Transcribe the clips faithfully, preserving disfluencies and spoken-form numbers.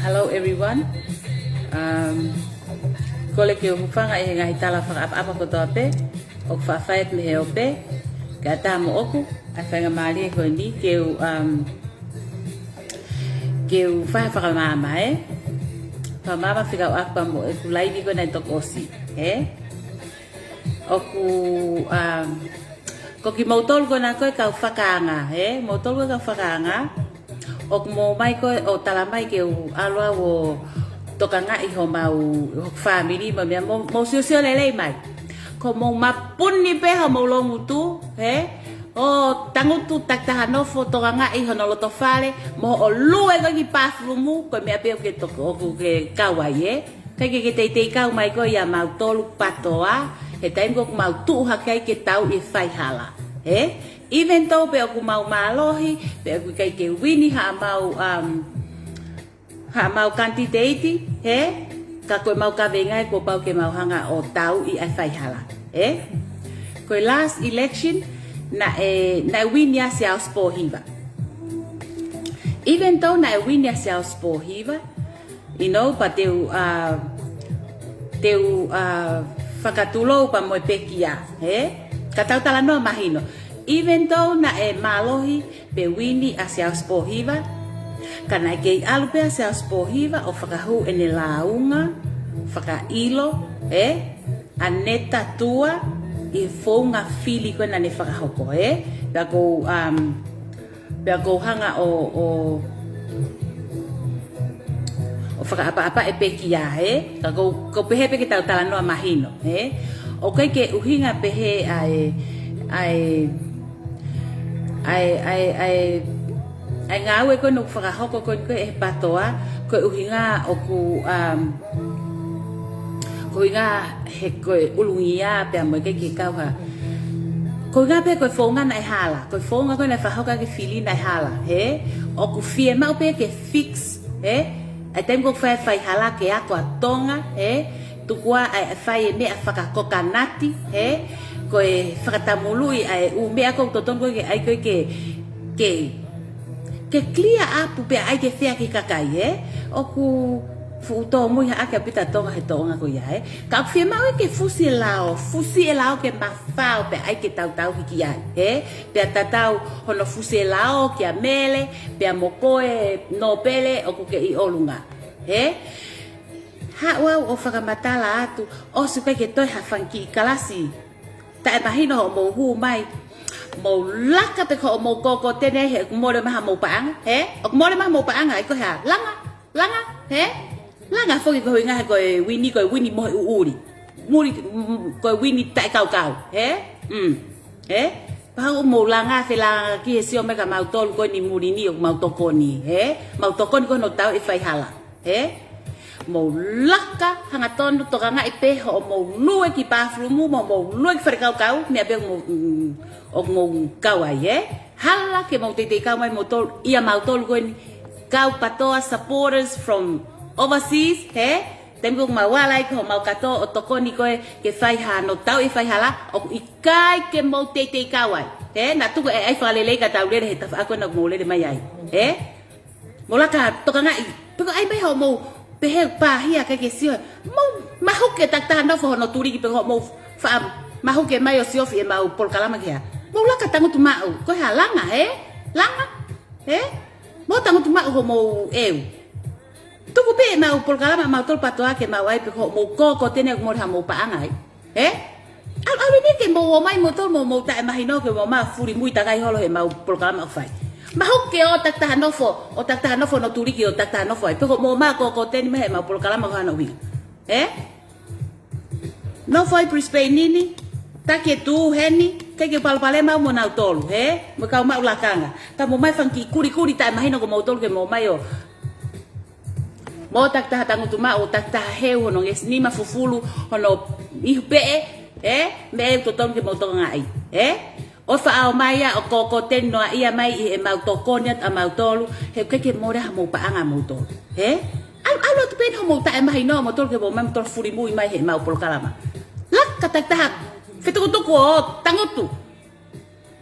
Hello everyone. Um, kole ke u hūfanga ʻi he ngaahi tala fakaʻapaʻapa kotoa pē ʻoku faʻa fai atu mei he ope, kae ʻatā moʻoku ʻa e faingamālie ko eni ke u, um, ke u fai ha fakamaama, ē? Fakamaama fekauʻaki pea mo ʻeku laivi ko ē naʻe toki ʻosi, ē? ʻOku, um, ko kimoutolu ko ena ko ē kau fakaanga, ē? Moutolu ko ē kau fakaanga. ʻOku mou ō mai ko ē ʻo tala mai ke u ʻalu au ʻo tokangaʻi homau, hoku fāmili mo e meʻa, mou, mou siosio lelei mai. Ko mou mapuni pē homou loungutu, ē? ʻO tangutu takitaha nofo tokangaʻi hono loto fale, mo hoʻo lue ko ē ki pāfulumu, ko e meʻa pē ʻoku ke toko, ʻoku ke kau ai, ē? ʻIkai ke ke teitei kau mai ko ē ʻia mautolu PATOA, he taimi ko ē ʻoku mau tuʻu hake ai ke tauʻi e faihala, ē? Even though pē ʻoku mau mālohi, pea ʻoku ʻikai ke wini haʻamau, um, haʻamau kanititeiti, ē? Ka ko ʻemau kaveinga ē kuo pau ke mau hanga ʻo tauʻi ʻa e faihala, ē? Ko e last election, naʻe, naʻe wini ʻa Siaosi Pōhiva. Even though naʻe wini ʻa Siaosi Pōhiva, you know, pea te u, uh, te u, uh, fakatulou pea mo e pekia, ē? Ka tau talanoa mahino. Even though naʻe mālohi pe wini ʻa Siaosi Pōhiva, ka naʻe kei ʻalu pē ʻa Siaosi Pōhiva ʻo fakahū ʻene lāunga fakaʻilo, ē? ʻAneta Tua ʻi he founga fili ko ē naʻa ne fakahoko, ē? Pea kou, um, pea kou hanga ʻo, ʻo, ʻo fakaʻapaʻapa e pekia, ē? Ka kou, kou pehē pē ke tau talanoa mahino, ē? ʻOku ʻikai ke ʻuhinga pehē ʻa e, ʻa e, ʻa e, ʻa e, ʻa e, ʻa e ngāue ko ē naʻe fakahoko ko ē ko ē ʻe he PATOA, ko e ʻuhinga ʻoku, um, ko e ʻuhinga he ko e ʻulungia pea mo e ʻikai ke kau ha. Ko e ʻuhinga pē ko e founga naʻe hala, ko e founga ko ē naʻe fakahoko ʻaki e fili naʻe hala, ē? ʻOku fiemaʻu pē ke fix, ē? ʻA e taimi ko ē ʻoku fai e faihala ke ako ʻa Tonga, ē? Tuku ā ʻa e fai e meʻa fakakokanati, ē? Ko e fakatamuluʻi ʻa e ʻū meʻa ko ē ʻoku totonu ko ē ke ʻai ko ē ke, ke, ke clear up pea ʻai ke fai ki he kakai, ē? ʻOku fuʻu tōmui haʻaki ʻaupito ʻa Tonga he tōʻonga ko ia, ē? Ka ʻoku fiemaʻu ē ke fusi e lao, fusi e lao ke mafao pea ʻai ke tautau hiki ai, ē? Pea tatau hono fusi e lao kia Mele, pea mo koe Nōpele ʻoku ke ʻi ʻolunga, ē? Haʻu au ʻo fakamatala atu, ʻosi ʻikai ke toe ha fanga kiʻi kalasi taʻemahino hoʻomou hū mai. Mou laka pē ko hoʻomou kōkōtene he ʻoku mole mai hamou paʻanga, ē? ʻOku mole mai hamou paʻanga, ʻai ko e hā? Langa, langa, ē? Langa foki ko e ʻuhinga he ko e wini, ko e wini mohe ʻuʻuli. Muli, mm, ko e wini taʻekaukau, ē? Mm. Ē? Pea haʻu mou langa, felāngaaki he sio mai kia mautolu ko eni muli ni ʻoku mau tokoni, ē? Mau tokoni ko hono tauʻi e faihala, ē? Mou laka hangatonu tokangaʻi pē hoʻomou lue ki pāfulumu, mo mou lue ki falekaukau, meʻa pē ʻoku mou, mm, ʻoku mou kau ai, ē? Hala ke mou teitei kau mai moutolu, ʻia mautolu ko eni kau PATOA supporters from overseas, ē? Taimi ko ē ʻoku mau ala ai ki homau kātoa ʻo tokoni ko ē ke fai hano tauʻi e faihala, ʻoku ʻikai ke mou teitei kau ai, ē? Naʻa tuku e ʻai fakalelei ka tau lele he tafaʻaki ko ē naʻa mou lele mai ai, ē? Mou laka tokangaʻi, pe ko e ʻai mai hoʻomou pehē pāhia ʻikai ke sio. Mou mahuke takitaha nofo hono tuliki pe ko hoʻomou faʻa mahuke mai ʻo siofi ʻemau polokalama ki ai. Mou laka tangutu maʻu, ko e hā? Langa, ē? Langa, ē? Mou tangutu maʻu hoʻomou ʻeu. Tuku pē ʻemau polokalama ʻa mautolu PATOA ke mau ʻai pe ko hoʻomou kōkōtene ʻoku mole hamou paʻanga ai. Ē? ʻAlu, ʻalu eni ke mou ō mai moutolu mo mou taʻemahino ke mou ō mai ʻo fulimui takai holo heʻemau polokalama ʻoku fai. Mahuke ʻo takitaha nofo, ʻo takitaha nofo hono tuliki ʻo takitaha nofo ai. Pe ko hoʻomou ō mai ʻo kōkōtene mai heʻemau polokalama ko e hā hono ʻuhinga, ē? Nofo ʻi Brisbane ni, taki e tuʻu heni, ʻikai ke u palopalema au mo nautolu, ē? Mo e kau maʻu lakanga. Ka mou ō mai fanga kiʻi kulikuli taʻemahino ko moutolu ke mou ō mai ʻo Mou takitaha tangutu maʻu, ʻo takitaha heu hono ngeʻesi nima, fufulu hono ihu peʻe, ē? Meʻa ʻoku totonu ke mou tokangaʻi, ē? ʻO faʻa ō mai ia ʻo kōkōtene noaʻia mai ʻi heʻemau tokoni atu ʻa mautolu, he ʻoku ʻikai ke mole hamou paʻanga ʻa moutolu, ē? ʻAlu, ʻalu atu pē eni hoʻomou taʻemahino ʻa moutolu ke mou ō mai moutolu fulimui mai heʻemau polokalama. Laka takitaha fetukutuku ʻo tangutu.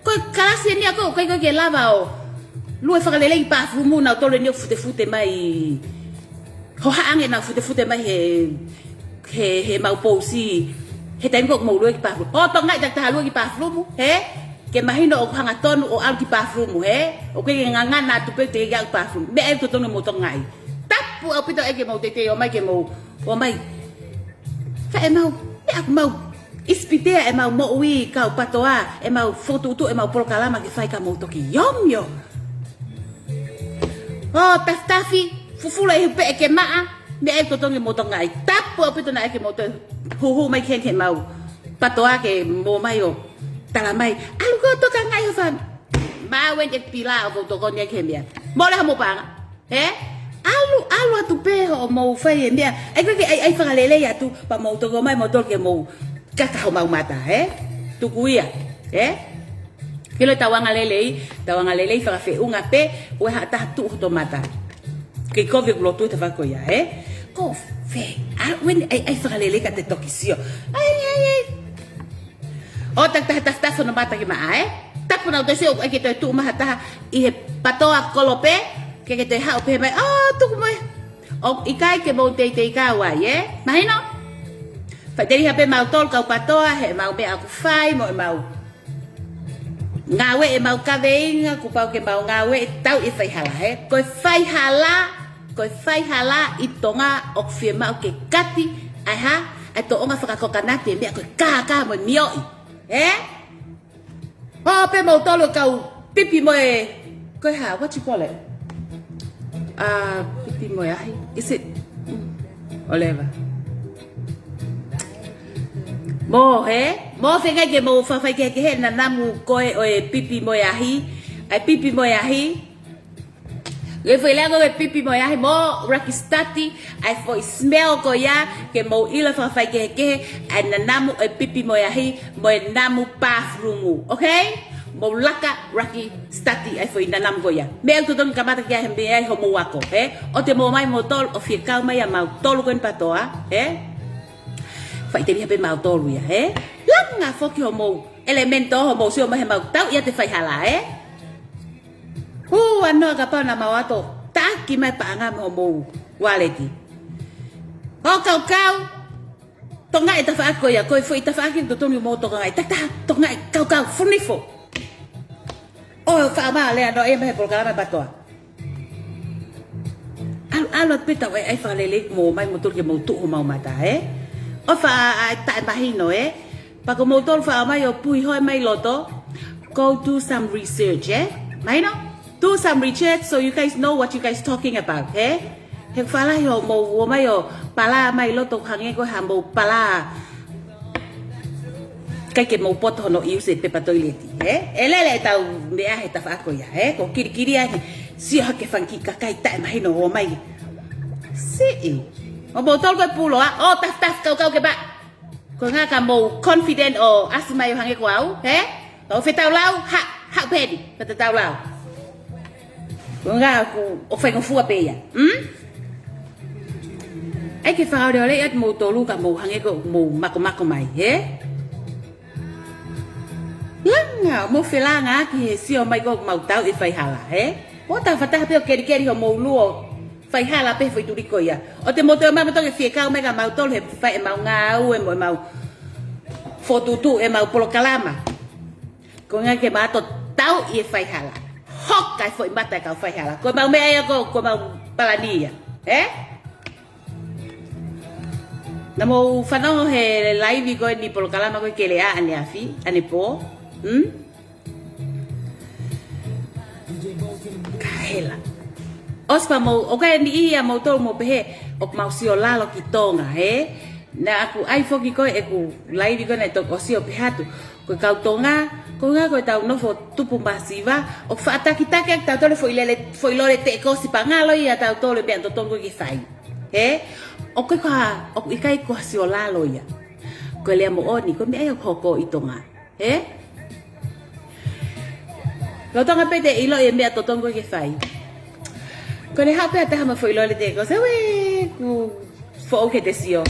Ko e kalasi eni ia ʻoku ʻikai ko ē ke lava ʻo lue fakalelei pāfulumu, nautolu eni ʻoku futefute mai ʻi hohaʻa ange ʻenau futefute mai he, he, he mau pousi, he taimi ko ē ʻoku mou lue ki pāfulumu. ʻO Tonga ʻi takitaha lue ki pāfulumu, hē? Ke mahino ʻoku hangatonu ʻo ʻalu ki pāfulumu, hē? ʻOku ʻikai ke ngangana atu pē te ke ʻalu ki pāfulumu. Meʻa ʻoku totonu ke mou tokangaʻi. Tapu ʻaupito ʻEiki ke mou teitei ō mai ke mou, ō mai. Fai ʻemau, meʻa ʻoku mau ʻisipitea ʻemau moʻui kau PTOA, ʻemau fokotuʻutuʻu ʻemau polokalama ke fai ka mou toki ōmio. ʻO tafitafi, fufulu ʻi he peʻe ke maʻa, meʻa ʻoku totonu ke mou tokangaʻi. Tapu ʻaupito naʻe ʻikai ke mou toe huhu mai ki heni ke mau PTOA ke mou ō mai ʻo tala mai. ʻAlu koe ʻo tokangaʻi ho fāmili. Maʻu eni e pila ʻoku ou tokoni ai ki he meʻa. Mole hoʻomou paʻanga. Hē? ʻAlu, ʻalu atu pē hoʻomou fai e meʻa. ʻAi ko ē ke ʻai, ʻai fakalelei atu, pea mou toki ō mai moutolu ke mou kaka homau mata, hē? Tuku ia, hē? Ke ʻilo ʻetau angalelei, tau angalelei fakafeʻunga pē, ʻoua ʻe haʻa taha tuʻu hoto mata. Kei kovi ʻeku lotu he tafaʻaki ko ia, hē? Ko fē, ʻalu eni, ʻai, ʻai fakalelei ka te toki sio. ʻAi, ʻai, ʻai. ʻO takitaha tafitafi hono mata ke maʻa, ē? Tapu naʻa ku toe sio ʻoku ʻikai ke toe tuʻu mai ha taha ʻi he PTOA kolope, ke ke toe haʻu pē mai, ʻo tuku mai. ʻOku ʻikai ke mou teitei kau ai, ē? Mahino? Faʻiteliha pē mautolu kau PTOA, he ʻemau meʻa ʻoku fai, mo ʻemau ngāue, ʻemau kaveinga, kuo pau ke mau ngāue, tau ʻi he faihala, hē? Ko e faihala, ko e faihala ʻi Tonga ʻoku fiemaʻu ke kati, ʻa e hā, ʻa e tōʻonga fakakokanati e meʻa ko e kākā mo e mioʻi, hē? ʻO pē moutolu kau pipi mo e, ko e hā, what you call it? Uh, pipi mo e ahi. Is it? Mm, whatever. Mo, hē? Mo feinga ke mou fakafaikehekehe e nanamu ko ē ʻo e pipi mo e ahi. ʻA e pipi mo e ahi. Ke foʻi lea ko ē pipi mo e ahi mo Lucky Study, ʻa e foʻi smell ko ia, ke mou ʻilo fakafaikehekehe ʻa e nanamu ʻo e pipi mo e ahi, mo e namu pāfulumu, okay? Mou laka Lucky Study ʻa e foʻi nanamu ko ia. Meʻa ʻoku totonu kamata ki ai he meʻa ʻi homou ako, hē? ʻOua te mou ō mai moutolu ʻo fie kau mai ʻa mautolu ko eni PTOA, hē? Faʻiteliha pē mautolu ia, hē? Langa foki homou elemento, homou sio mai he mau tau ia te faihala, hē? Hū, ʻa noa kapau naʻa mau ʻato taʻaki mai paʻanga mo homou waleti. ʻO kaukau, tokangaʻi e tafaʻaki ko ia, ko e foʻi tafaʻaki totonu mou tokangaʻi, takitaha tokangaʻi, kaukau, funifo. ʻO faʻa mālō ʻa noa e mai he polokalama PTOA. ʻAlu, ʻalu atu pē tau ʻai, ʻai fakalelei mo mai moutolu ke mou tuʻu homau mata, ē? ʻO faʻa ʻai taʻemahino, ē? Pea ko moutolu faʻa mai ʻo puhi hoe mai loto, go do some research, ē? Mahino? Do some research so you guys know what you guys talking about, ē? He faʻalahi hoʻomou ō mai ʻo pala mai loto hangē ko e haʻamou pala. ʻIkai ke mou poto hono ʻiusi e pepa toileti, ē? ʻE lele ʻetau meʻa he tafaʻaki ko ia, ē? Ko e kilikili ai, sio hake fanga kiʻi kakai taʻemahino ō mai. Siʻi. ʻO moutolu ko e puloa, ʻo tafitafi kaukau ke pā. Ko e ʻuhinga ka mou confident ʻo ʻasi mai ʻo hangē ko au, ē? Ka ʻoku fetau lau, ha, ha peni, fetau lau. Ko e ʻuhinga ʻoku, ʻoku faingofua pē ia. Hmm? ʻAi ke fakaoleole atu moutolu ka mou hangē ko mou makomako mai, hē? Langa, mou felāngaaki he sio mai ko mau tau ʻi he faihala, hē? ʻO tau fakataha pē ʻo kelikeli homou luo faihala pē he foʻi tuli ko ia. ʻOua te mou toe ō mai moutolu ke fie kau mai kia mautolu he fai ʻemau ngāue mo ʻemau fokotuʻutuʻu ʻemau polokalama. Ko e ʻuhinga ke mau ʻato tau ʻi he faihala. Hoka e foʻi mata e kau faihala. Ko ʻemau meʻa ia ko, ko ʻemau palani ia. Ē? Naʻa mou fanongo he laivi ko eni polokalama ko ē Keleʻa ʻaneafi, ʻanepō. Hmm? Ka hela. ʻOsi pea mou, ʻoku ʻi ai e niʻihi ʻia moutolu mou pehē, ʻoku mau sio lalo ki Tonga, ē? Naʻa ku ʻai foki ko ē ʻeku laivi ko ē naʻe toki ʻosi ʻo pehē atu. Ko e kau Tonga, ko e ʻuhinga ko ʻetau nofo tupu masiva, ʻoku faʻa takitaki ʻaki tautolu e foʻi lele, foʻi lole teʻekosi pea ngalo ia tautolu e meʻa totonu ko ē ke fai. Ē? ʻOku ʻikai ko ha, ʻoku ʻikai ko ha sio lalo ia. Ko e lea moʻoni, ko e meʻa ia ʻoku hoko ʻi Tonga. Ē? Lolotonga pē te ʻiloʻi e meʻa totonu ko ē ke fai. Ko ʻene haʻu pē ha taha mo e foʻi lole teʻekosi, ue, ku foʻou ke te sio.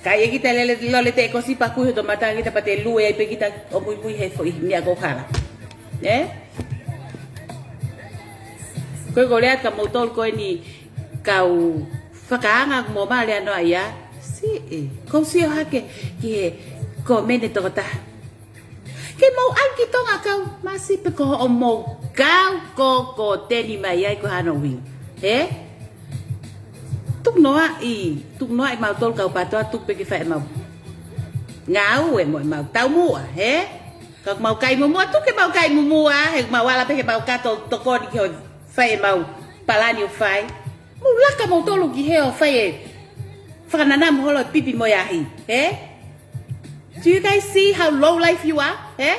Ka ʻi ai kita lele lole teʻekosi pea kui hoto mata kita pea te lue ai pē kita ʻo muimui he foʻi meʻa ko ē hala. Ē? Ko e kole atu kia moutolu ko eni kau Fakaanga mo male ano ia. Siʻi. Kou sio hake ki he komene tokotaha. Ke mou ʻalu ki Tonga kau masi pe ko hoʻomou kau ko ko teni mai ai ko hano wing. He? Tuku noaʻi, tuku noaʻi mautolu kau PATOA tuku pē ke fai ʻemau ngāue mo ʻemau taumuʻa, he? Ka mau kai mumua, tuku ke mau kai mumua, he mau ala pē ke mau kato tokoni ke fai ʻemau palani ʻoku fai. Mou laka mautolu ki he ʻo fai e fakananamu holo e pipi mo e ahi, he? Do you guys see how low life you are, he?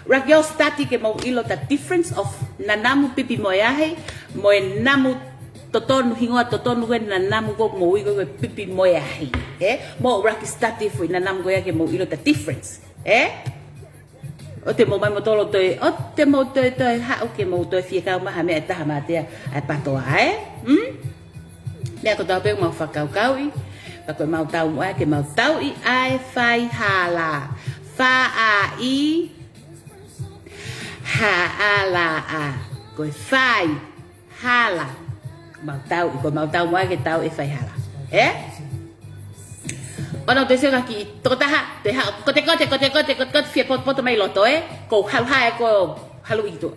Raki ʻo study ke mou ʻilo the difference of nanamu pipi mo e ahi, mo e namu totonu, hingoa totonu ko e nanamu ko mou ui ko e pipi mo e ahi, he? Mou raki study foʻi nanamu ko ia ke mou ʻilo the difference, he? ʻOua te mou mai mautolu toe, ʻoua te mou toe toe haʻu ke mou toe fie kau mai ha meʻa ʻe taha mātea ʻa e PATOA, he? Hmm? Meʻa kotoa pē ʻoku mau fakakaukauʻi, pea ko ʻemau taumuʻa ke mau tauʻi ʻa e faihala. Fā A I, H A L A. Ko e faihala. Mau tauʻi, ko ʻemau taumuʻa ke tauʻi e faihala. He? ʻOua te sio ki he tokotaha, te haʻu, kote, kote, kote, kote, kote, kote, fie potopoto mai loto, he? Ko halu hae, ko halu ʻi tuʻa.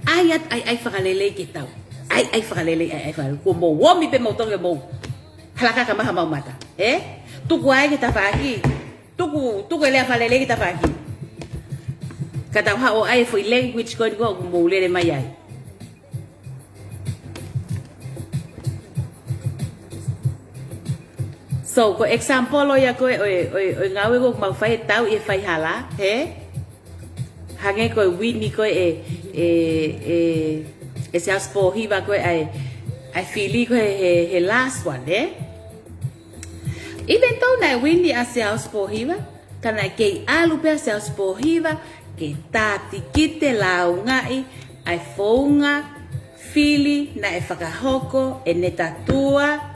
ʻAi atu, ʻai, ʻai fakalelei ke tau. ʻAi, ʻai fakalelei, ʻai, ʻai fakalelei. Ko mou omi pē mou tonge mou halakaka mai ha mau mata. He? Tuku ai ki tafaʻaki. Tuku, tuku e lea fakalelei ki tafaʻaki. Ka tau haʻu ʻai foʻi language ko eni ko mou lele mai ai. So, ko e example ia ko e, ʻo e, ʻo e, ʻo e ngāue ko ʻoku mau fai e tauʻi e faihala, he? Hangē ko e wini ko e, e, e, e Siaosi Pōhiva ko e ʻa e, ʻa e fili ko e, he, he last one, he? Even though naʻe wini ʻa Siaosi Pōhiva, ka naʻe kei ʻalu pē ʻa Siaosi Pōhiva ke tātikite lāungaʻi ʻa e founga fili naʻe fakahoko ʻe Netatua,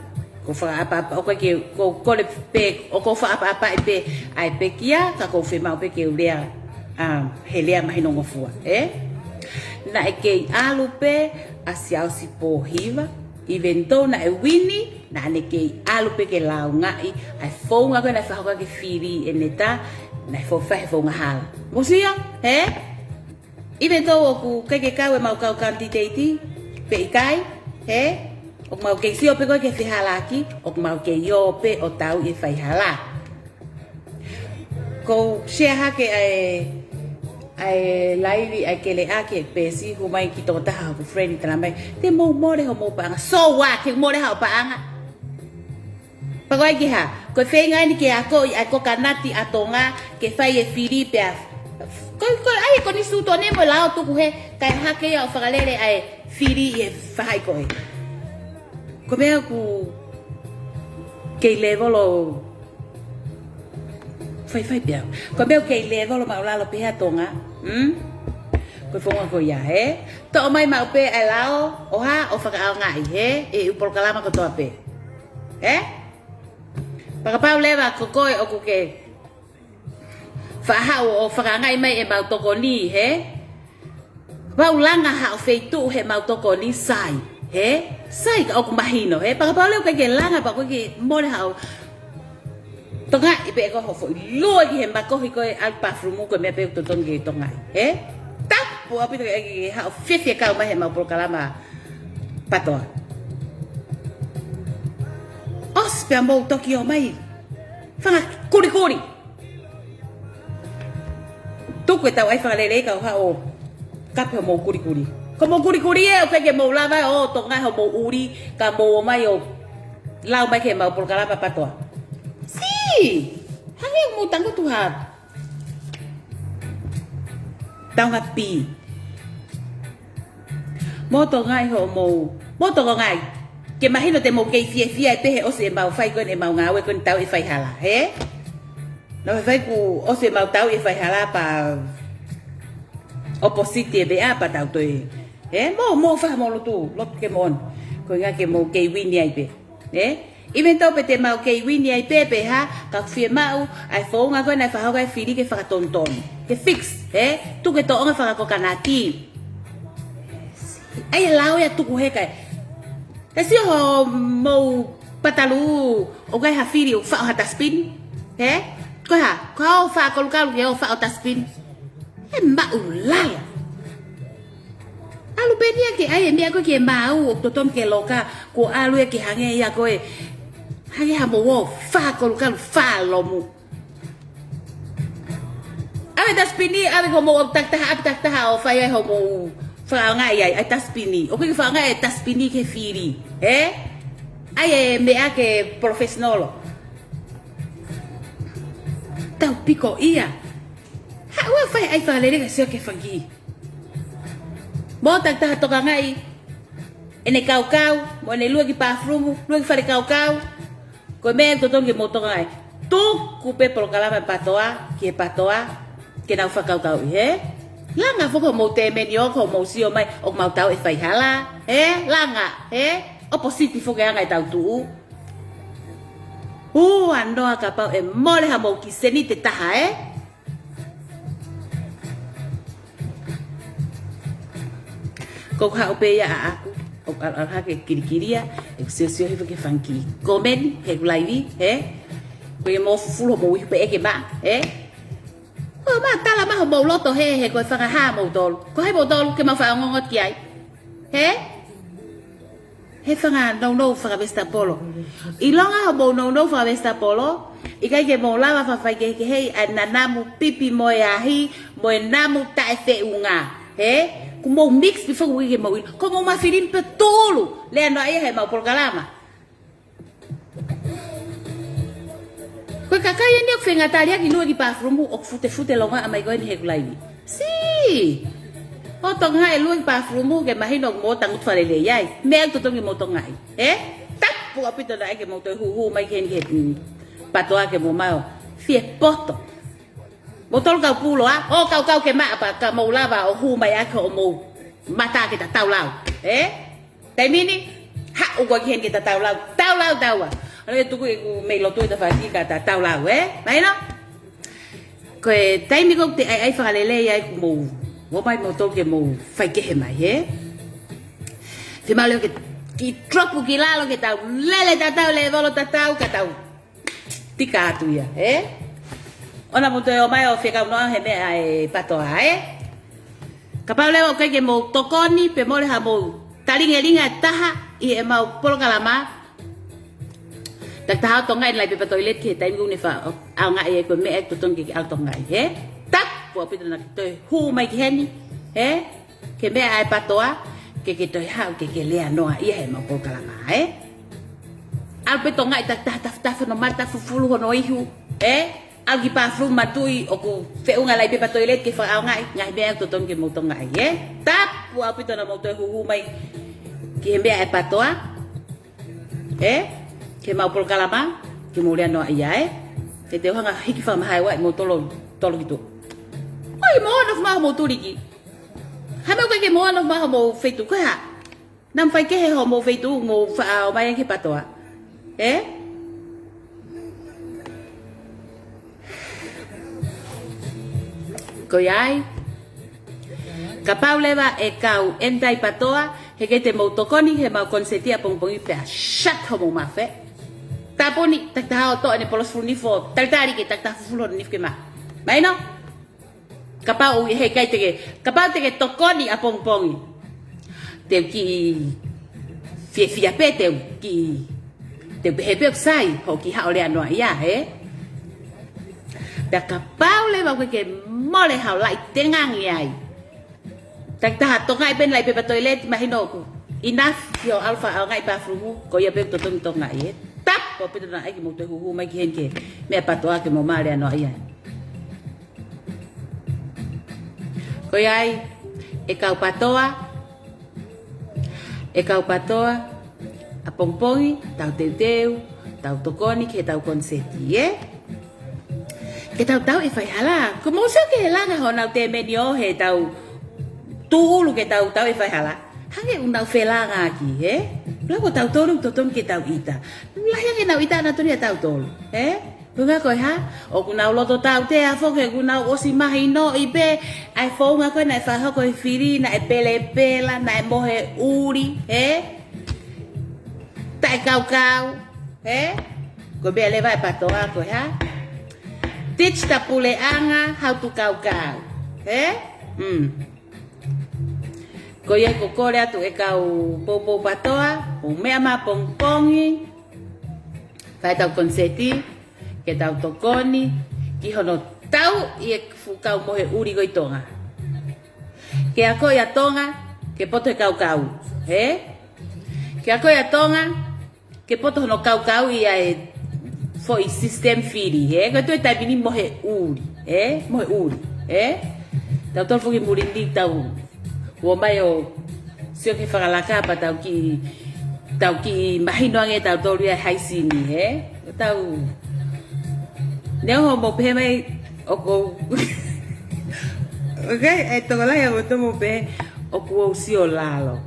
ko fakaʻapaʻapa, ʻoku ʻikai ke, ko kole pē, ʻoku fakaʻapaʻapaʻi pē ʻa e pekia, ka ʻoku fiemaʻu pē ke u lea, um, he lea mahinongofua, he? Naʻe kei ʻalu pē ʻa Siaosi Pōhiva, even though naʻe wini, naʻa ne kei ʻalu pē ke lāungaʻi ʻa e founga ko ē naʻe fakahoko ʻaki e fili ʻe Neta, naʻe fou fai he founga hala. Mou sio, he? Even though ʻoku ʻikai ke kau ʻemau kau kanititeiti, pe ʻikai, he? ʻOku mau kei sio pē ko ē ki he fehālaaki, ʻoku mau kei ō pē ʻo tauʻi e faihala. Kou share hake ʻa e, ʻa e laivi, ʻa e keleʻaki, pē siʻi hū mai ki tokotaha hoku friend talamai, te mou mole homou paʻanga. So what? Ke mole haʻo paʻanga. Pea ko e ʻai ke hā? Ko e feinga eni ke akoʻi ʻa e kokanati ʻa Tonga, ke fai e fili pea. Ko, ko e ʻai ko eni sūtoni mo e lao tuku he, kae hake ia ʻo fakalele ʻa e fili ʻi he faʻahi ko ē. Ko e meʻa ʻoku kei lēvolo faifai pē au. Ko e meʻa ʻoku kei lēvolo maʻulalo pē ʻa Tonga. Hmm? Ko e founga ko ia, he? Toʻo mai maʻu pē ʻa e lao, ʻo hā, ʻo fakaʻaongaʻi, he? ʻI he ʻū polokalama kotoa pē. He? Pea kapau leva ko koe ʻoku ke faʻa haʻu ʻo fakaʻaongaʻi mai ʻemau tokoni, he? Kapau langa haʻo feituʻu heʻemau tokoni, sai, he? Sai ka ʻoku mahino, he? Pea kapau leva ʻoku ʻikai ke langa, pea ʻoku ʻikai ke mole haʻo tongaʻi pē ko hoʻo foʻi lue ki he makohi ko ē ʻalu bathroom ko e meʻa pē ʻoku totonu ke tongaʻi, he? Tapu ʻaupito ke, ke, ke haʻo fiefia kau mai heʻemau polokalama PATOA. ʻOsi pea mou toki ō mai. Fanga kulikuli. Tuku e tau ʻai fakalelei kau haʻo kape homou kulikuli. Ko homou kulikuli ē, ʻoku ʻikai ke mou lava ʻo tonga homou ʻuli, ka mou ō mai ʻo lau mai ki heʻemau polokalama PATOA. Siʻi! Hangē ʻoku mou tangutu ha taunga pī. Mou tongaʻi hoʻomou, mou tongaʻi. Ke mahino te mou kei fiefia ʻi he pehē ʻosi ʻemau fai ko eni ʻemau ngāue ko eni tauʻi e faihala, he? Naʻa faifai kuo ʻosi ʻemau tauʻi e faihala pea opposite e meʻa pea tau toe. He? Mou, mou fai homou lotu, lotu ke mou ʻomi. Ko e ʻuhinga ke mou kei wini ai pē. He? Even though pē te mau kei wini ai pē pe hā, ka ʻoku fiemaʻu ʻa e founga ko ē naʻe fakahoko e fili ke fakatonutonu. Ke fix, he? Tuku e tōʻonga fakakokanati. ʻAi e lao ia tuku he kae. ʻE sio hoʻomou patalu, ʻoku ʻi ai ha fili ʻoku faʻo ha tasipini? Hē? Ko e hā? Ko hoʻo faʻa kolukalu ke ʻo faʻo tasipini? ʻE maʻu lalo. ʻAlu pē eni ia ke ʻai e meʻa ko ē ki he maau ʻoku totonu ke loka, kuo ʻalu ia ke hangē ia ko e, hangē haʻamou ō faʻa kolukalu faʻa lomu. ʻAve e tasipini, ʻave ki homou ʻapi takitaha, ʻapi takitaha ʻo fai ai hoʻomou fakaʻaongaʻi ai, ʻai e tasipini. ʻOku ʻikai ke fakaʻaongaʻi e tasipini ki he fili. Hē? ʻAi e meʻa ke professional. Tau piko ia. Haʻu ʻo fai ʻai fakalelei kae sio ki he fanga kiʻi. Mou takitaha tokangaʻi ʻene kaukau, mo ʻene lue ki he bathroom, lue ki he fale kaukau. Ko e meʻa ʻoku totonu ke mou tokangaʻi. Tuku pē polokalama e PATOA ki he PATOA ke nau fakakaukauʻi, hē? Langa foki hoʻomou tēmeni ʻo ko hoʻomou sio mai ʻoku mau tauʻi e faihala, hē? Langa, hē? ʻOpositi foki e anga ʻetau tuʻu. Huanoa kapau ʻe mole haʻamou kiʻi seniti ʻe taha, hē? Ko e haʻu pē ia ʻaʻaku, ʻoku ʻalu ʻalu hake kilikilia, ʻeku siosio hifo ki he fanga kiʻi komeni heʻeku laivi, hē? Ko e mou fufulu hoʻomou ihu pē ʻeke mai, hē? Ko e mou tala mai hoʻomou loto, hē, he ko e fanga hā moutolu? Ko hai moutolu ke mau faʻa ongoongo ki ai? Hē? He fanga nounou fakavesitapolo. ʻIlonga hoʻomou nounou fakavesitapolo, ʻikai ke mou lava fakafaikehekeheʻi ʻa e nanamu pipi mo e ahi, mo e namu taʻefeʻunga. Hē? Kuo mou mix pē foki ʻikai ke mou ʻilo. Ko hoʻomou mafilimi pē tulu. Lea noa ia heʻemau polokalama. Ko e kakai eni ʻoku feinga tali ʻaki lue ki he bathroom, ʻoku futefute longoaʻa mai ko eni heʻeku laivi. Sī! ʻO tokangaʻi e lue ki he bathroom ke mahino ʻoku mou tangutu fakalelei ai. Meʻa ʻoku totonu ke mou tokangaʻi. Hē? Tapu ʻaupito naʻa ke mou toe hūhū mai ki heni ki he, mm, PATOA ke mou maʻu fie poto. Moutolu kau pulo, ʻa? ʻO kaukau ke maʻa pea ka mou lava ʻo hū mai ʻaki hoʻomou mata ke tatau lau. Hē? Taimi ni, haʻu koe ki heni ke tatau lau, tau lau taua. ʻAlu ʻo tuku ʻeku meʻi lotu ʻi tafaʻaki ka tatau lau, hē? Mahino? Ko e taimi ko ē ʻoku te ʻai ʻai fakalelei ai kuo mou, mou mai moutolu ke mou faikehe mai, hē? Fiemaʻu leva ke kiʻi drop ki lalo ke tau lele tatau, lēvolo tatau, ka tau tika atu ia, hē? ʻOua naʻa mou toe ō mai ʻo fekau noa he meʻa ʻa e PATOA, hē? Kapau leva ʻoku ʻikai ke mou tokoni, pe mole haʻamou talingelinga ʻe taha ʻi heʻemau polokalama, takitaha ʻo tokangaʻi e laʻi pepa toileti ki he taimi ʻoku ne faʻa ʻaongaʻi ai, ko e meʻa ʻoku totonu ke ke ʻalu ʻo tokangaʻi, hē? Tapu ʻaupito naʻa ke toe hū mai ki heni, hē? Ki he meʻa ʻa e PATOA, ke ke toe haʻu ke ke lea noa ia heʻemau polokalama, hē? ʻAlu pē ʻo tokangaʻi takitaha, tafatafa hono mata, fufulu hono ihu, hē? ʻAlu ki he bathroom, manatuʻi ʻoku feʻunga e laʻi pepa toileti ke fakaʻaongaʻi, ngaahi meʻa ʻoku totonu ke mou tokangaʻi, hē? Tapu ʻaupito naʻa mou toe hūhū mai ki he meʻa ʻa e PATOA, hē? Ki heʻemau polokalama, ke mou lea noa ia, hē? He te u hanga ʻo hiki fakamahaiwaʻi moutolu, tolu ki tuʻa. ʻOi, mou ō ʻo nofo mai hoʻomou tuliki. Hā e meʻa ʻoku ʻikai ke mou ō ʻo nofo mai hoʻomou feituʻu, ko e hā? Naʻa mou faikehe hoʻomou feituʻu, mou faʻa ō mai ki he PATOA. Hē? Ko ia ai, kapau leva ʻe kau anti-PATOA, he ʻikai te mou tokoni heʻemau koniseti ʻapongipongi pea shut hoʻomou mafe. Tāpuni, takitaha ʻo toʻo ʻene polosi fulu nifo, talitali ke takitaha fufulu hono nifo ke maʻa. Mahino? Kapau ʻe ʻikai te ke, kapau te ke tokoni ʻapongipongi, te u kiʻi fiefia pē, te u kiʻi, te u pehē pē ʻoku sai hoʻo kiʻi haʻu ʻo lea noa ia, hē? Pea kapau leva ʻoku ʻikai ke mole haʻo laʻi tengangi ai, takitaha tokangaʻi pē ʻene laʻi pepa toileti, mahino ʻoku enough ki hoʻo ʻalu ʻo fakaʻaongaʻi e bathroom, ko ia pē ʻoku totonu ke tokangaʻi, hē? Tapu ʻaupito naʻa ke mou toe hūhū mai ki heni ki he meʻa PATOA ke mou maʻu e lea noa ia. Ko ia ai, ʻe kau PATOA, ʻe kau PATOA, ʻapongipongi, tau teuteu, tau tokoni ki heʻetau koniseti, hē? Ke tau tauʻi e faihala, ko mou sio ki he langa honau tēmeni ʻo heʻetau tūʻulu ke tau tauʻi e faihala. Hangē ʻoku nau felāngaaki, hē? Pea ko tautolu ʻoku totonu ke tau ʻita. Lahi ange ʻenau ʻita ʻanautolu ʻia tautolu, hē? Ko e ʻuhinga ko e hā? ʻOku nau loto tautea foki he kuo nau ʻosi mahinoʻi pē ʻa e founga ko ē naʻe fakahoko ʻe he fili, naʻe pelepela, naʻe mohe ʻuli, hē? taʻekaukau, ē? Ko e meʻa leva e PATOA ko e hā? Teach ta puleʻanga how to kaukau, ē? Mm. Ko ia ko e kole atu e kau poupou PATOA, ʻo meʻa mai pongipongi, fai ʻetau koniseti, ke tau tokoni ki hono tauʻi e fuʻu kau mohe ʻuli ko ē ʻi Tonga. Ke akoʻi ʻa Tonga ke poto he kaukau, ē? Ke akoʻi ʻa Tonga ke poto hono kaukau ʻi he foʻi system fili, ē? Ko e toe taimi ni mohe ʻuli, ē? Mohe ʻuli, ē? Tautolu foki muli ni tau ō mai ʻo sio ki he fakalaka pea tau kiʻi, tau kiʻi mahino ange tautolu ia ʻi he haisini, ē? Tau neongo hoʻomou pehē mai ʻoku ou, okay, e tokolahi ʻoku mou pehē ʻoku ou sio lalo.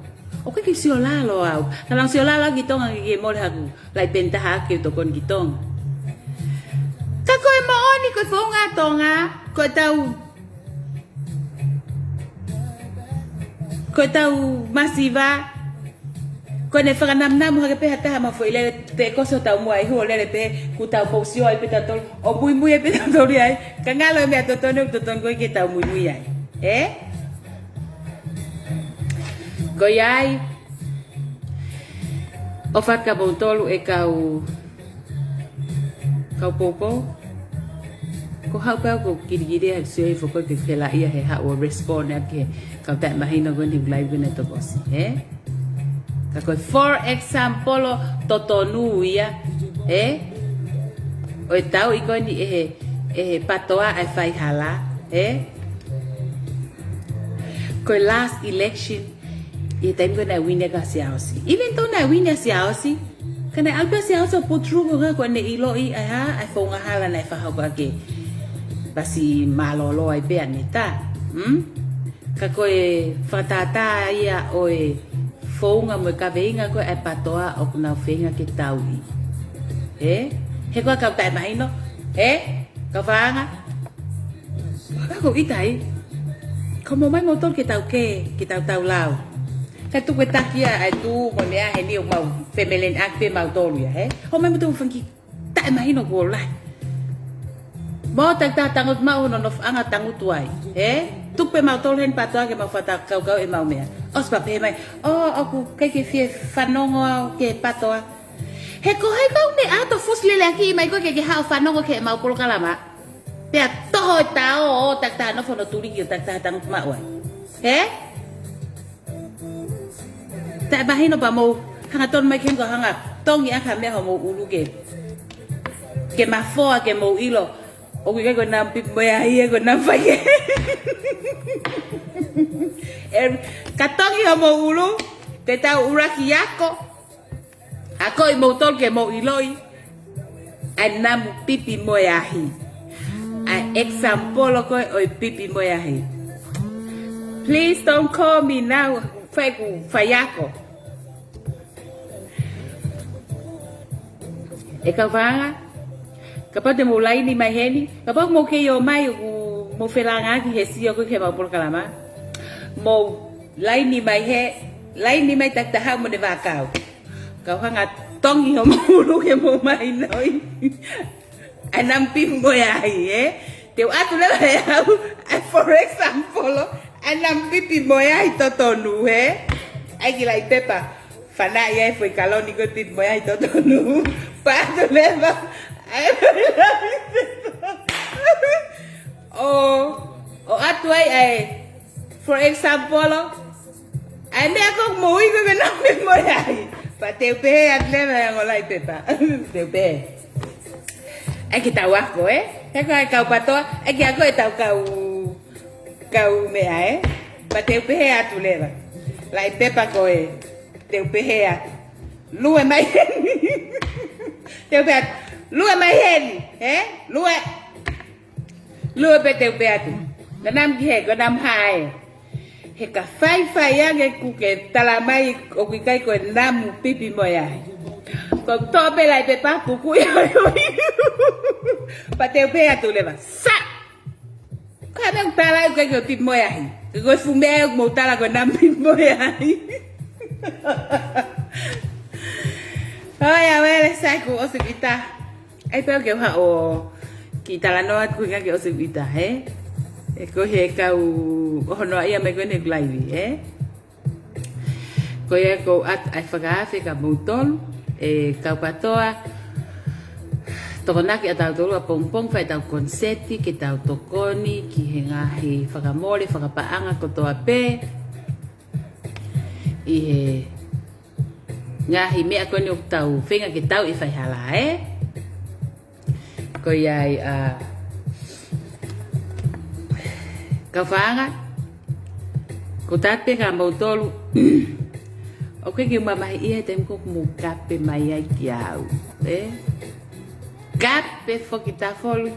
ʻOku ʻikai ke sio lalo au. Ka naʻa ku sio lalo au ki Tonga ke mole haku laʻi peni taha ke u tokoni ki Tonga. Ka ko e moʻoni ko e founga ʻa Tonga, ko ʻetau, ko ʻetau masiva, ko ʻene fakanamunamu hake pē ha taha mo e foʻi lele, te koso tau mua ʻi huo lele pē, kuo tau pou sio ai pē tautolu, ʻo muimui ai pē tautolu ai, ka ngalo e meʻa totonu, totonu ko ē ke tau muimui ai. Ē? Ko ia ai, ʻofa atu kia moutolu e kau, kau poupou. Ko haʻu pē au ʻo kilikili ʻa e sio ʻi he foʻi ko ē ke ke laʻia he haʻu ʻo respond ʻa e kau taʻemahino ko eni ʻoku live ko eni ʻa e tokosi, ē? Ka ko e for example totonu ia, ē? ʻO e tauʻi ko eni ʻe he, ʻe he PATOA ʻa e faihala, ē? Ko e last election, ʻi he taimi ko ē naʻe wini ai ʻa Siaosi. Even though naʻe wini ʻa Siaosi, ka naʻe ʻalu pē ʻa Siaosi ʻo put through ko ē ko ʻene ʻiloʻi ʻa e hā, ʻa e founga hala naʻe fakahoko ʻaki. Pasi mālōlō ai pē ʻa Neta. Hmm? Ka ko e fakatātā ia ʻo e founga mo e kaveinga ko ē ʻa e PATOA ʻoku nau feinga ke tauʻi. Ē? He ko e kau taʻemahino. Ē? Kau fanga. Ka ko ʻitai. Ka mou mai moutolu ke tau kē, ke tau tau lau. Ka tuku e taki ia ʻa e tuʻu mo e meʻa heni ʻoku mau femeleni ʻaki pē mautolu ia, ē? Hou mai moutolu fanga kiʻi taʻemahino kuo lahi. Mau taki taha tangutu maʻu hono nofoʻanga tangutu ai, ē? Tuku pē mautolu heni PATOA ke mau fakakaukau ʻemau meʻa. ʻOsi pea pehē mai, ʻō, ʻoku ʻikai ke fie fanongo au ki he PATOA. He ko hai kau ne ʻato fusi lele ʻaki mai ko ē ke ke haʻu ʻo fanongo ki heʻemau polokalama. Pea toho e tao ʻo taki taha nofo hono tuliki ʻo taki taha tangutu maʻu ai. Ē? Taʻemahino pea mou hanga tonu mai ke hanga hanga tongi ʻaki ha meʻa homou ʻulu ke, ke mafoa ke mou ʻilo. ʻOku ʻikai ko e namu pipi mo e ahi ē, ko e namu faikehe. Ē, ka tongi homou ʻulu, te tau ʻuluaki ako. Akoʻi moutolu ke mou ʻiloʻi ʻa e namu pipi mo e ahi. ʻA e example ko ē ʻo e pipi mo e ahi. Please don't call me now, fai ʻeku faiako. ʻE kau fanga, kapau te mou laini mai heni, kapau mou kei ō mai ʻoku mou felāngaaki he sio ko ē ki heʻemau polokalama. Mou laini mai hē, laini mai taki taha mo ʻene vaʻakau. Kau hanga tongi homou ʻulu ke mou mahinoʻi ʻa e namu pipi mo e ahi, ē? Te u ʻoatu leva ʻe au, ʻa e for example, ʻa e namu pipi mo e ahi totonu, ē? ʻAi ki laʻi pepa, fanaʻi ai foʻi kaloni ko ē pipi mo e ahi totonu. Pea ʻoatu leva, ʻa e foʻi laʻi pepa. ʻO, ʻoatu ai ʻa e, for example, ʻa e meʻa ko ē ʻoku mou ui ko ē ko e namu pipi mo e ahi. Pea te u pehē atu leva ʻe ongo laʻi pepa. Te u pehē. ʻAi ke tau ako, ē? He ko e kau PATOA, ʻai ke ako ʻetau kau, kau meʻa, ē? Pea te u pehē atu leva. Laʻi pepa ko ē, te u pehē atu. Lue mai heni. Te u pehē atu. Lue mai heni, ē? Lue. Lue pē te u pehē atu. Ko e namu ki hē, ko e namu hā ē. He ka faifai ange kuo ke tala mai ʻoku ʻikai ko e namu pipi mo e ahi. Ko e toʻo pē laʻi pepa kuku ia. Pea te u pehē atu leva. Sa! Ko e meʻa ʻoku tala ʻoku ʻikai ko e pipi mo e ahi. Ko e fuʻu meʻa ʻoku mou tala ko e namu pipi mo e ahi. Hoi, ʻa Uele, sai kuo ʻosi ʻeta. ʻAi pē au ke u haʻu ʻo kiʻi talanoa atu ko e ʻuhinga ke ʻosi ʻeta, hē? ʻE ko e he kau ʻohonoaʻia mai ko eni ʻeku laivi, hē? Ko ia ʻoku ou ʻoatu ʻa e fakaafe kia moutolu, ʻe kau PATOA, tokonaki ʻa tautolu ʻapongipongi fai ʻetau koniseti ke tau tokoni ki he ngaahi fakamole, fakapaʻanga kotoa pē, ʻi he ngaahi meʻa ko eni ʻoku tau feinga ke tauʻi ʻe faihala, ē? Ko ia ai, ʻa, kau fanga, ko tatu pē kia moutolu. ʻOku ʻikai ke u mamahiʻia he taimi ko ē ʻoku mou kape mai ai kiate au, ē? Kape foki tafoli.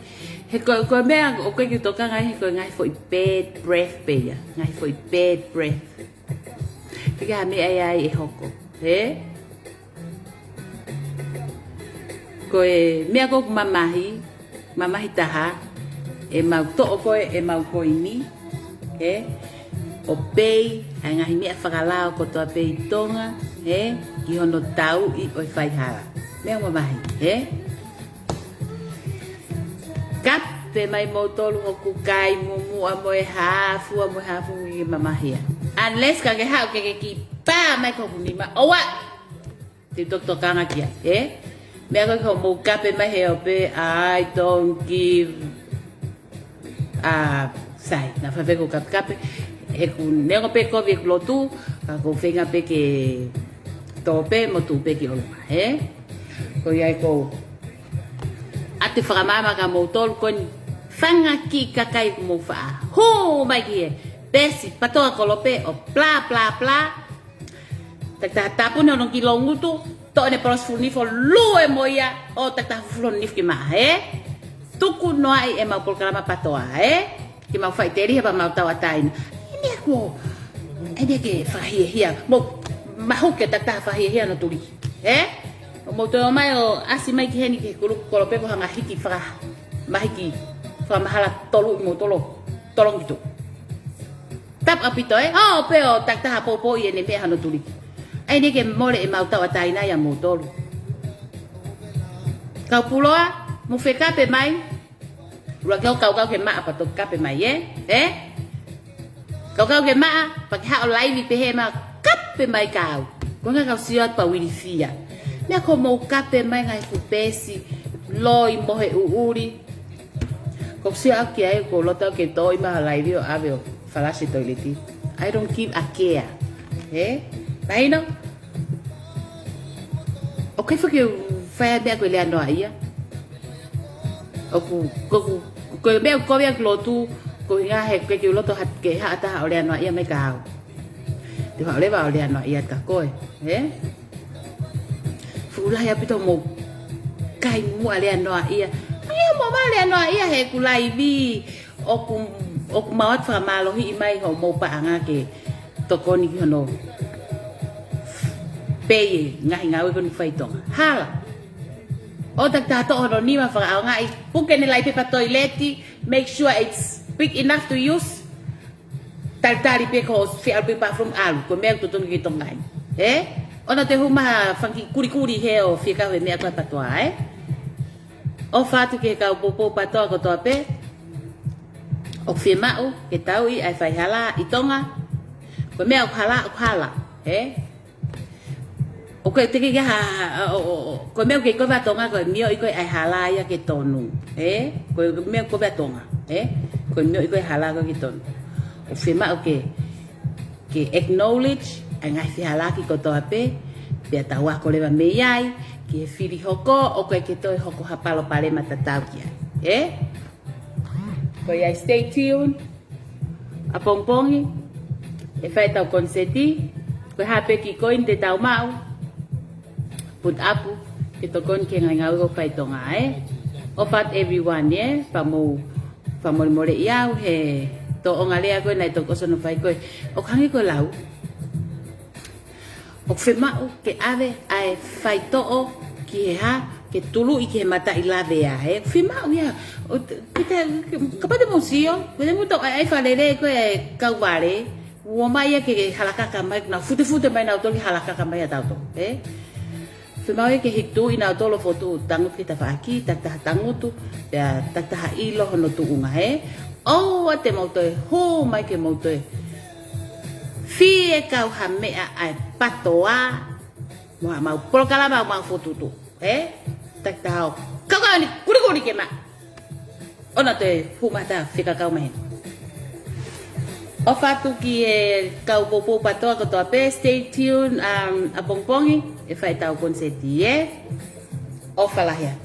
He ko, ko e meʻa ʻoku ʻikai ke u tokanga ai, he ko e ngaahi foʻi bad breath pē ia. Ngaahi foʻi bad breath. Pea ko e hā e meʻa ia ʻe hoko, hē? Ko e meʻa ko ē ʻoku mamahi, mamahi taha, ʻemau toʻo ko ē ʻemau koini, hē? ʻO pei ʻa e ngaahi meʻa fakalao kotoa pē ʻi Tonga, hē? Ki hono tauʻi ʻo e faihala. Meʻa mamahi, hē? Kape mai moutolu hoku kai mumuʻa mo e hā fua mo e hā fua ke mamahia. Unless ka ke haʻu ke ke kiʻi pā mai ki hoku nima. ʻOua! Te u toki tokanga ki ai, ē? Meʻa ko ē ko hoʻomou kape mai he ʻoku pē, I don't give, ʻa, sai, naʻa faifai ko kapekape. He ʻoku neongo pē kovi ʻeku lotu, ka ʻoku ou feinga pē ke tō pē mo tuʻu pē ki ʻolunga, ē? Ko ia ai ʻoku ou ʻoatu e fakamaama kia moutolu ko eni, fanga kiʻi kakai ʻoku mou faʻa hū mai ki he peesi PATOA kolope ʻo blah, blah, blah. Takitaha tāpuni hono kiʻi loungutu, toʻo ʻene polosi fuʻu nifo, lue mo ia, ʻo takitaha fufulu hono nifo ki maʻa, ē? Tuku noaʻi ʻemau polokalama PATOA, ē? Ke mau faʻiteliha pea mau tauʻatāina. ʻAi ʻeni ʻoku, ʻai ʻeni ke fakahiahia. Mou mahuki ʻo takitaha fakahiahia hono tuliki, ē? ʻO mou toe ō mai ʻo ʻasi mai ki heni ki he kulupu kolope ko e hanga hiki faka, mahiki, fakamahala tolu ʻi moutolu, tolongi tuʻu. Tapu ʻaupito, ē? ʻO pē ʻo takitaha poupouʻi ʻene meʻa hono tuliki. ʻAi ʻeni ke mole ʻemau tauʻatāina ia moutolu. Kau puloa, mou fie kape mai. ʻUluaki ʻo kaukau ke maʻa pea toki kape mai, ē? Ē? Kaukau ke maʻa, pea ke haʻu ʻo laivi pehē mai, kape mai kia au. Ko e ʻuhinga ʻoku ou sio atu pea u ilifia. Meʻa ko hoʻomou kape mai ngaahi fuʻu peesi, loi mo e ʻuʻuli. ʻOku ou sio atu ki ai, ʻoku ou loto ke tō ʻi maʻa laivi ʻo ʻave ʻo falashi toileti. I don't give a care. Ē? Mahino? ʻOku ʻikai foki ke u fai ha meʻa ko e lea noaʻia. ʻOku, ko, ko, ko e meʻa ʻoku kovi ʻeku lotu, ko e ʻuhinga he ʻoku ʻikai ke u loto ha, ke haʻa taha ʻo lea noaʻia mai kia au. Te u haʻu leva ʻo lea noaʻia kia koe, ē? Fuʻu lahi ʻaupito hoʻomou kai mumuʻa lea noaʻia. ʻAi ʻemau maʻa lea noaʻia he ʻeku laivi. ʻOku, ʻoku mau ʻoatu fakamālohiʻi mai hoʻomou paʻanga ke tokoni ki hono pei e ngaahi ngāue ko eni ʻoku fai ʻi Tonga. Hala. ʻO takitaha toʻo hono nima fakaʻaongaʻi, puke ʻene laipepa toileti, make sure it's big enough to use. Talitali pē ko e fie ʻalu pē bathroom ʻalu, ko e meʻa ʻoku totonu ke Tonga ʻi ai. Ē? ʻOua te u hū mai ha fanga kiʻi kulikuli hē ʻo fie kau he meʻa ko e PATOA, ē? ʻOfa atu ki he kau poupou PATOA kotoa pē. ʻOku fiemaʻu ke tauʻi ʻa e faihala ʻi Tonga. Ko e meʻa ʻoku hala, ʻoku hala, ē? ʻOku ʻikai te ke ha, ʻo, ʻo, ʻo, ko e meʻa ʻoku ʻikai ko e ʻa Tonga, ko e mioʻi ko ē ʻa e hala ia ke tonu, ē? Ko e meʻa ʻoku ʻikai ko e ʻa Tonga, ē? Ko e mioʻi ko ē ʻa e hala ko ē ke tonu. ʻOku fiemaʻu ke, ke acknowledge ʻa e ngaahi fehālaaki kotoa pē, pea tau ako leva mei ai, ki he fili hoko, ʻoku ʻikai ke toe hoko ha palopalema tatau ki ai, ē? Ko ia, stay tuned. ʻApongipongi, ʻe fai ʻetau koniseti, ko e hā pē kiʻi koini te tau maʻu, put up, ke tokoni ki he ngaahi ngāue ʻoku fai ʻi Tonga, ē? ʻOfa atu everyone, ē? Fakamolemole ʻi au he tōʻonga lea ko ē naʻe toki ʻosi hono fai ko ē. ʻOku hangē ko e lau. ʻOku fiemaʻu ke ʻave ʻa e faitoʻo ki he hā, ke tuluʻi ki he mataʻi lavea, ē? ʻOku fiemaʻu ia. ʻO te, ke te, ke, kapau te mou sio, ko e te mou tau ʻai, ʻai fakalele ko e kau vale, ʻoua mai ia ke, ke halakaka mai, nau futefute mai nautolu ke halakaka mai ʻa tautolu, ē? Fiemaʻu ia ke hiki tuʻu ʻi nautolu ʻo fokotuʻu tangutu ki tafaʻaki, takitaha tangutu, pea takitaha ʻilo hono tuʻunga, ē? ʻOua te mou toe hū mai ke mou toe fie kau ha meʻa ʻa e PTOA, mo haʻamau polokalama ʻoku mau fokotuʻutuʻu, ē? Takitaha ʻo kau kau ni kulikuli ke maʻu. ʻOua naʻa toe hū mai ha taha fekakau mai heni. ʻOfa atu ki he kau poupou PTOA kotoa pē, stay tuned, um, ʻapongipongi, ʻe fai ʻetau konisēti, ē? ʻOfa lahi atu.